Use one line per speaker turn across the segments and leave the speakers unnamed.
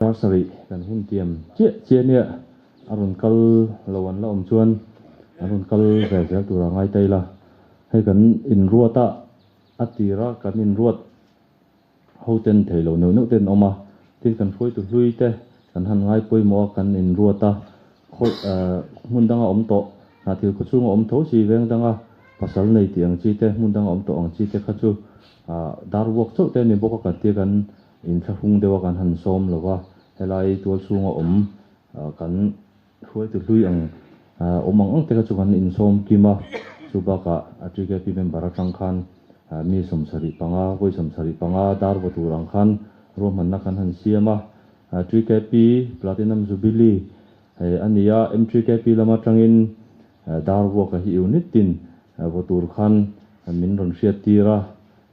Dar sarih kan hun tiam chiah chiah nia a rawn kal lo an la awm chuan an rawn kal ve zel tur a ngai ta ila. Hei kan inruat a, a tira kan inruat ho ten thei lo neuh neuh te an awm a, tin kan hruaitu hlui te kan han ngai pawimawh a kan inruat a, khawi hmun danga awm tawh hnahthil khaw chhunga awm tho si veng danga pasal nei tih ang chi te hmun danga awm tawh ang chi te kha chu dar vuak chauh te a ni bawk a kan tia kan Inthlahrung deuha kan han sawm lo va, helai tual chhunga awm kan hruaitu hlui ang awm ang ang te kha chu kan insawm kim a, chu bakah a TKP member atang khan mi 75, vawi 75 dar vaw tur ang khan ruahmanna kan han siam a, TKP Platinum Jubilee a ni a, MTKP lam atangin dar vuaka hi unit tin vaw tur khan min rawn hriattir a.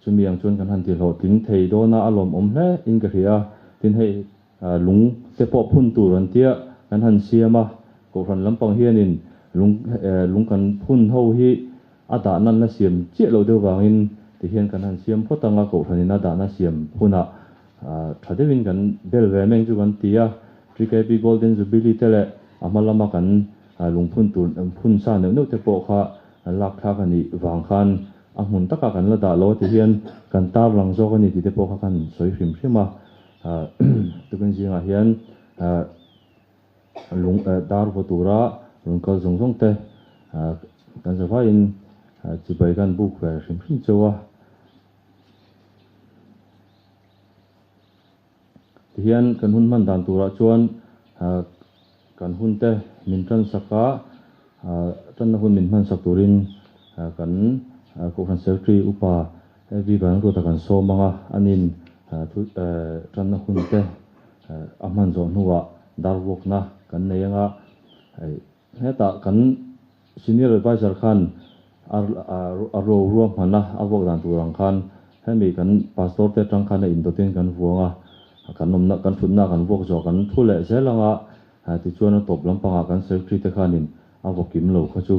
Chumi ang chuan kan han ti hlawhtling thei dawn a, a lawmawm hle in ka hria a. Tin hei lung te pawh phun tur an tia kan han siam a, Kohhran lampang hianin lung lung kan phun ho hi a dahna an la siam chiah lo deuh vangin tihian kan han siam phawt ang a, Kohhranin a dahna siam hunah tha deuhin kan bel ve meng chu kan ti a. TKP Golden Jubilee te leh a hma lama kan lung phun tur phun sa neuh neuh te pawh kha lak thlak a nih vang khan A hmun takah kan la dah lo a ti hian kan tar lang zawk a ni tih te pawh kha kan sawi hrim hrim a. Tukin zingah hian lung dar vaw tura rawn kal zawng zawng te kan za vaiin chibai kan buk ve hrim hrim cheu a. Tihian kan hun hman dan turah chuan kan hun te min tan sak a, tanna hun min hman sak turin kan Kohhran Secretary Upa AV Vanruata kan sawm ang a, anin thu tanna hun te a hman zawh hnuah dar vuakna kan nei ang a. Hetah kan Senior Adviser khan a ro ruahman a, a vuak dan tur ang khan hemi kan Pastor te atang khan a indawtin kan vuang a, kan awmna kan thutna kan vuak zawh kan thu leh zel ang a, tichuan a tawp lampangah kan Secretary te khanin a vaw kim lo kha chu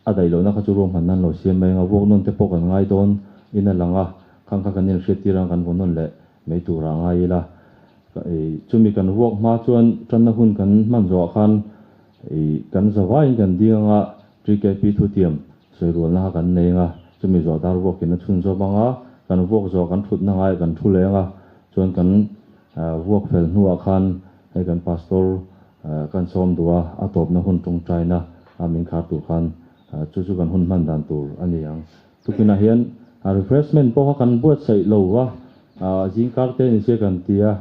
a daih lohna kha chu ruahman nan lo siam mai ang a, vuak nawn te pawh kan ngai dawn in a lang a, khang kha kan inhriattir ang kan vaw nawn leh mai tur ah ngai ila. Chumi kan vuak hma chuan tanna hun kan hman zawhah khan kan zavaiin kan ding anga TKP thutiam sawirualna kha kan nei anga chumi zawh dar vuakin a chhun zawm anga kan vuak zawh kan thutna ngaiah kan thu leh anga chuan kan vuak fel hnuah khan hei kan pastor kan sawm duh a, a tawpna hun tawngtaina a min khar tur khan chu chu kan hun hman dan tur a ni ang. Tukinah hian refreshment pawh kha kan buatsaih lo va, zingkar te ni se kan ti a,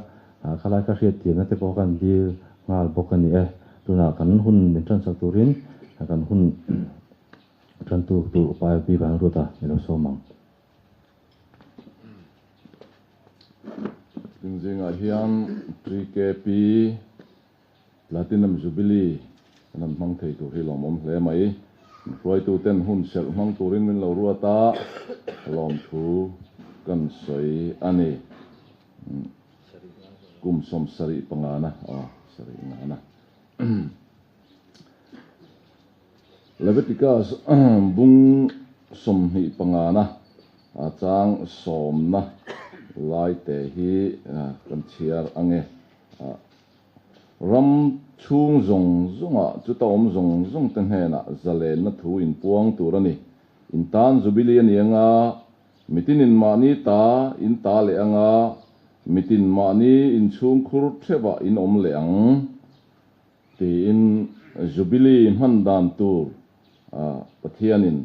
khalai kha hriatthiamna te pawh kan dil nghal bawk a ni e. Tunah kan hun min tansak turin kan hun tantu tur upa FB Vanruata ni lo sawm ang.
Tin zingah hian 3KP Platinum Jubilee kan han hmang thei tur hi lawmawm hle mai. Min hruaituten hun serh hmang turin min lo ruat a, lawmthu kan sawi a ni. Kum 75 na, aw, sarih ngana. Leviticus bung 25 na chang sawmna lai te hi kan chhiar ange. Ram chhung zawng zawngah chuta awm zawng zawng te hnenah zalenna thu in puang tur a ni. In tan Jubilee a ni anga, mitin in mahni ta in ta leh anga, mitin mahni in chhungkhur theuhah in awm leh ang, tiin Jubilee hman dan tur Pathianin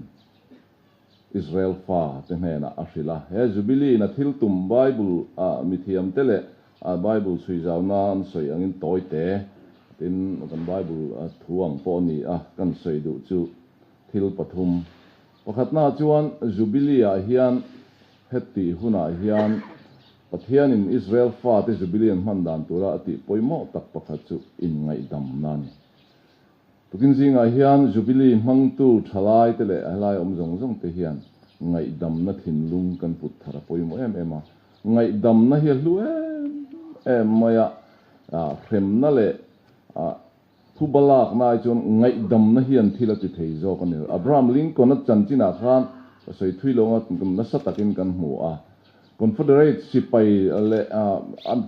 Israel fa te hnenah a hrilh a. He Jubilee in a thil tum Bible a mithiam te leh a Bible chhui zau nan sawi angin tawi te tin kan Bible thu ang pawh a ni a, kan sawi duh chu thil pathum. Pakhatna chuan Jubilee ah hian heti hunah hian Pathianin Israel fa te Jubilee an hman dan tura a tih pawimawh tak pakhat chu inngaihdamna a ni. Tukin zingah hian Jubilee hmangtu thalai te leh helai awm zawng zawng te hian ngaihdamna thinlung kan put thar a pawimawh em em a. Ngaihdamna hi a hlu em em mai a, hremna leh thuba lakna ai chuan ngaihdamna hian thil a ti thei zawk a ni. Abraham Lincoln-a chanchinah khan ka sawi thui lo anga nasa takin kan hmu a. Confederate sipai leh a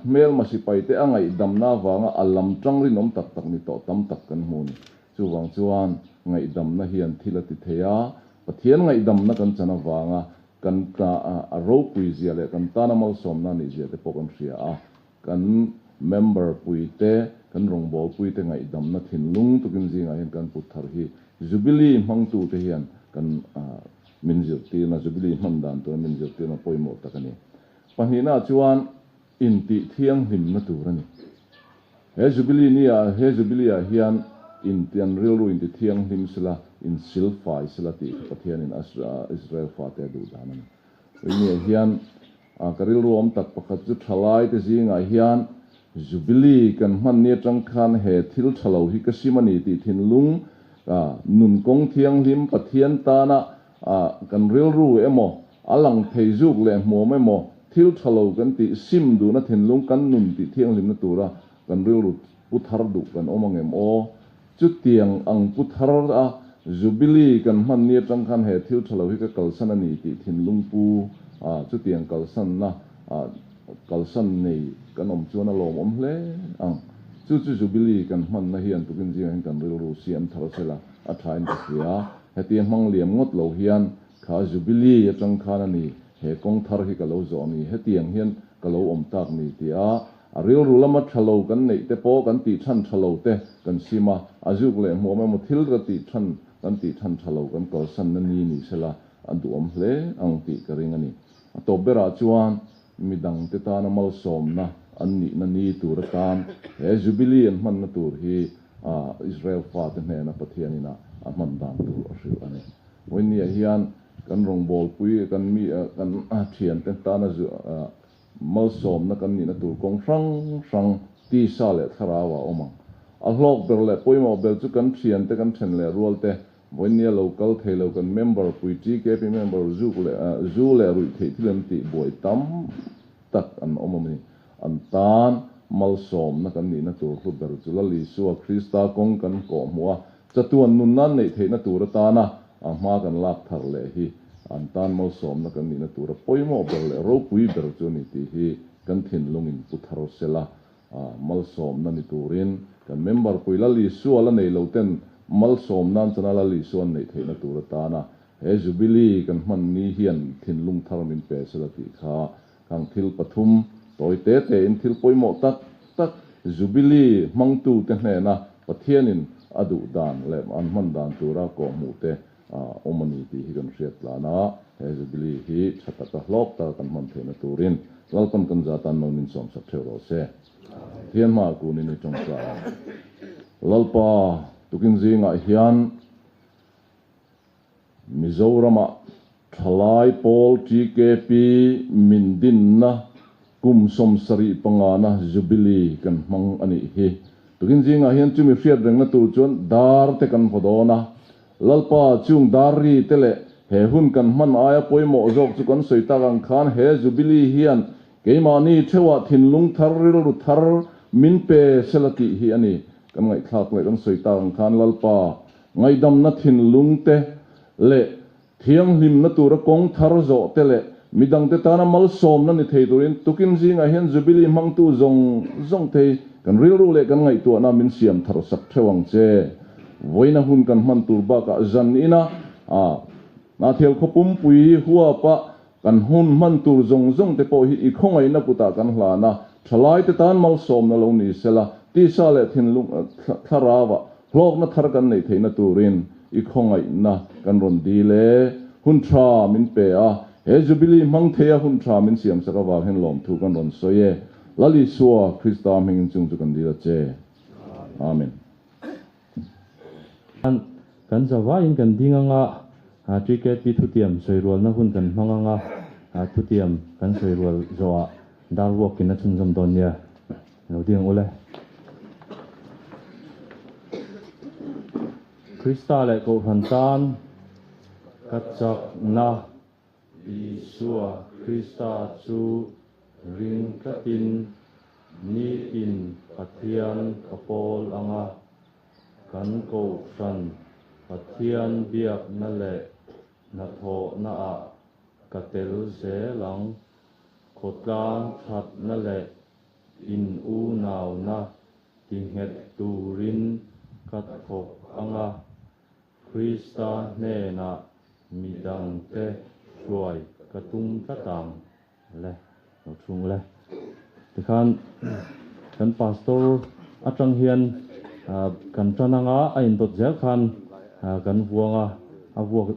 hmelma sipaite a ngaihdamna avanga a lam tang rinawm tak tak ni tawh tam tak kan hmu a ni. Chuvang chuan ngaihdamna hian thil a ti thei a, Pathian ngaihdamna kan chan avanga kan a ropui zia leh kan tana malsawmna a nih zia te pawh kan hria a, kan member puite, kan rawngbawlpuite ngaihdamna thinlung tukin zingah hian kan put thar hi Jubilee hmangtute hian kan min zirtirna, Jubilee hman dan tura min zirtirna pawimawh tak a ni. Pahnihnaah chuan intih thianghlimna tur a ni. He Jubilee nia, he Jubilee-ah hian intian rilru inti thianghlim sela, insilfai sela tih kha Pathianin Israel fate a duh dan a ni. Nia hian ka rilru awm tak pakhat chu thalaite zingah hian Jubilee kan hman ni atang khan he thil tha lo hi ka sim a ni tih thinlung nun kawng thianghlim Pathian tana kan rilru emaw a lang thei zuk leh hmuam emaw thil tha lo kan tih sim duhna thinlung kan nun tih thianghlimna tura kan rilru pu thar duh kan awm angem aw? Chutiang ang pu thar a Jubilee kan hman ni atang khan he thil tha lo hi ka kalsan a ni tih thinlung pu a chutiang kalsanna a kalsan nei kan awm chuan a lawmawm hle ang. Chu chu Jubilee kan hmanna hian tukin zingah hian kan rilru siam thar sela a thain ka hria. Hetia hmang liam ngawt lo hian kha Jubilee atang khan a ni he kawng thar hi ka lo zawh a ni hetiang hian ka lo awm tak ni tia A rilru lama tha lo kan neih te pawh kan tih than tha lo te kan sim a, a zuk leh hmuam emaw thil ka tih than kan tih than tha lo kan kalsan na ni ni sela a duhawm hle ang tih ka ring a ni. A tawp berah chuan midang te tana malsawmna an nihna ni tur atan he Jubilee an hmanna tur hi Israel fate hnena Pathianin a a hman dan tur a hrilh a ni. Vawinia hian kan rawngbawlpui kan mi kan thiante tana Malsawmna kan nihna tur kawng hrang hrang tisa leh thlarau ah a awm ang. A hlawk ber leh pawimawh ber chu kan thiante kan then leh rual te, vawinia lo kal thei lo kan member pui TKP member zuk leh zu leh ruih theih thil an tih buai tam tak an awm a ni. An tan malsawmna kan nihna tur hlu ber chu Lal Isua Krista kawng kan kawhhmuh a, Chatuan nun nan neih theihna tur atana a hma kan lak thar leh hi an tan malsawmna kan nihna tura pawimawh ber leh ropui ber chu a ni tih hi kan thinlungin pu thar sela malsawmna ni turin kan member pui Lal Isua la nei lo ten malsawm nan chana Lal Isua an neih theihna tur atana he Jubilee kan hman ni hian thinlung thar min pe sela tih kha Khang thil pathum tawi te tein thil pawimawh tak tak Jubilee hmangtute hnena Pathianin a duh dan leh an hman dan tura kawhhmuh te a awm a ni tih hi kan hriat tlan a, he Jubilee hi tha taka hlawk taka kan hman theihna turin Lalpan kan za tan mal min sawmsak theuh rawh se. Pathian hmaah kunin i tawngtai ang. Lalpa, tukin zingah hian Mizoramah Thalai Pawl TKP min dinna kum 75 na Jubilee kan hmang a nih hi. Tukin zingah hian chumi hriat rengna tur chuan dar te kan vaw dawn a. Lalpa chung dar ri te leh he hun kan hman aia pawimawh zawk chu kan sawi tak ang khan he Jubilee hian keimahni theuhah thinlung thar rilru thar min pe sela tih hi a ni. Kan ngaihthlak leh kan sawi tak ang khan Lalpa Ngaihdamna thinlung te leh thianghlimna tura kawng thar zawh te leh midangte tana malsawmna ni thei turin tukin zingah hian Jubilee hmangtu zawng zawng thei kan rilru leh kan ngaihtuahna min siam thar sak theuh ang che. Vawiina hun kan hman tur bakah zan ina Hnahthial khaw pumpui huapa kan hun hman tur zawng zawng te pawh hi i khawngaihna kutah kan hlan a, thalaite tan malsawmna lo ni sela, tisa leh thinlung thlarauah Hlawkna thar kan neih theihna turin i khawngaihna kan rawn dil e. Hun tha min pe a, he Jubilee hmang theia hun tha min siamsak avang hian lawmthu kan rawn sawi e. Lal Isua Krista hmingin chung chu kan dil a che. Amen.
Kan zavaiin kan ding anga TKP thutiam sawirualna hun kan hmang anga thutiam kan sawirual zawhah dar vuakin a chhunzawm dawn nia. Lo ding ule. Krista leh Kohhran tan ka chakna Isua Krista chu ring tlatin nitin Pathian ka pawl anga kan Kohhran Pathian biakna leh hnathawhnaah ka tel zel ang. Khawtlang thatna leh in unauna tinghet turin ka thawk ang a, Krista hnenah midangte hruai ka tum tlat ang. Le, lo thung le. Tikhan kan pastor atang hian kan tan anga a indawt zel khan kan vuang a, a vuak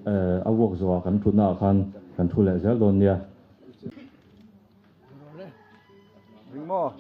a vuak zawhah kan thutna ah khan kan thu leh zel dawn nia.
Ring maw?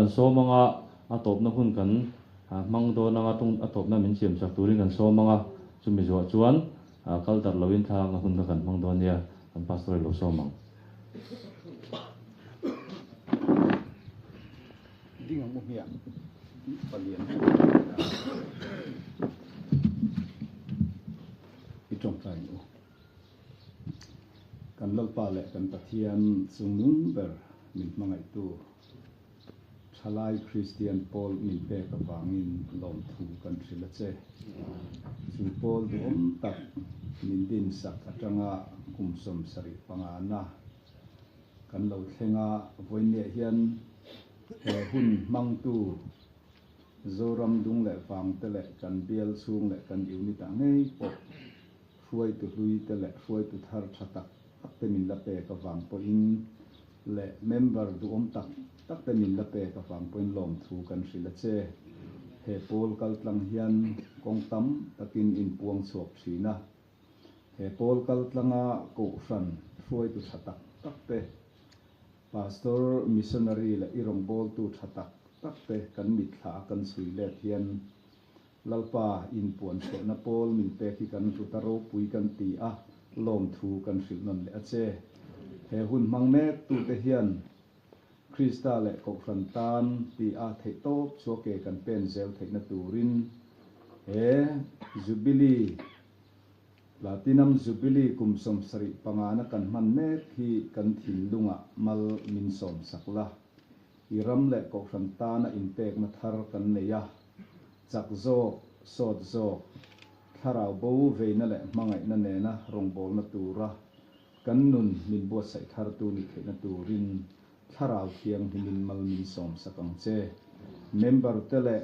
kan sawm anga, a tawpna hun kan hmang dawn anga, a tawpna min siam sak turin kan sawm anga, chumi zuah chuan kal darh loin thla anga hun kha kan hmang dawn nia, kan pastor i lo sawm ang.
Ding ang u hmiang palian i tawngtai ang u. Kan Lalpa leh kan Pathian chungnung ber min hmangaihtu Thalai Kristian pawl min pek avangin lawmthu kan hrilh a che. Chu pawl duhawm tak min dinsak atanga kum 75 na kan lo thleng a, vawiinniah hian he hun hmangtu Zoram dung leh vangte leh kan bial chhung leh kan unit ah ngei pawh hruaitu hlui te leh hruaitu thar tha tak tak te min la pek avang pawhin leh member duhawm tak tak te min la pek avang pawhin lawmthu kan hrilh a che. He pawl kaltlang hian kawng tam takin inpuang chhuak thin a. He pawl kaltlanga kohhran hruaitu tha tak tak te, Pastor, Missionary leh i rawngbawltu tha tak tak te kan mitthla a kan chhui let hian Lalpa inpuan chhuahna pawl min pek hi kan hlut a ropui kan ti a, lawmthu kan hrilh nawn leh a che. He hun hmang mek tute hian Krista leh Kohhran tan ti a theihtawp chhuah ke kan pen zel theihna turin he Jubilee Platinum Jubilee kum 75 na kan hman mek hi kan thinlungah mal min sawm sak la. I ram leh Kohhran tana inpekna thar kan nei a, chak zawk, sawt zawk, thlarau bo veina leh hmangaihna nena rawngbawlna tura kan nun min buatsaih thartu nih theihna turin Thlarau Thianghlimin mal min sawm sak ang che. Member te leh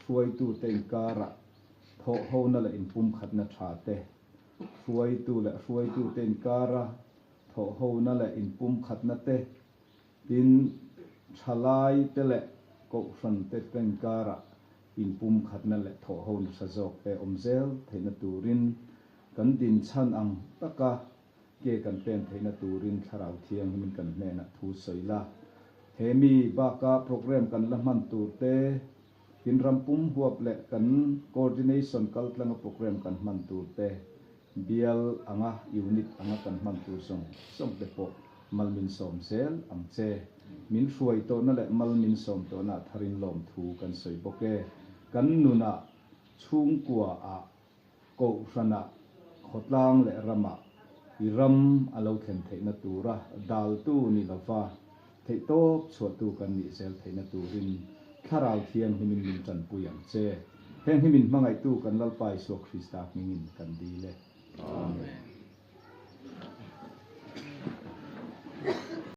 hruaitute inkarah thawhhona leh inpumkhatna tha te, hruaitu leh hruaitute inkara thawhhona leh inpumkhatna te, Tin, thalai te leh kohhran te tengkarah inpumkhatna leh thawhho nasa zawk te awm zel theihna turin kan dinchhan ang taka ke kan pen theihna turin Thlarau Thianghlimin kan hnenah thu sawi la. He mi baka program kan la hman tur te, tin ram pum huap leh kan coordination kaltlanga program kan hman tur te, Bial anga unit anga kan hman tur zawng zawng te pawh mal min sawm zel ang che. Min hruai tawhna leh mal min sawm tawhna ah tharin lawmthu kan sawi bawk e. Kan nunah, chhungkua ah, kohhran ah, khawtlang leh ram ah i ram a lo thlen theihna tura daltu ni lova theihtawp chhuahtu kan nih zel theihna turin Thlarau Thianghlimin min tanpui ang che. Heng hi min hmangaihtu kan Lalpa Isua Krista hmingin kan dil e. Amen.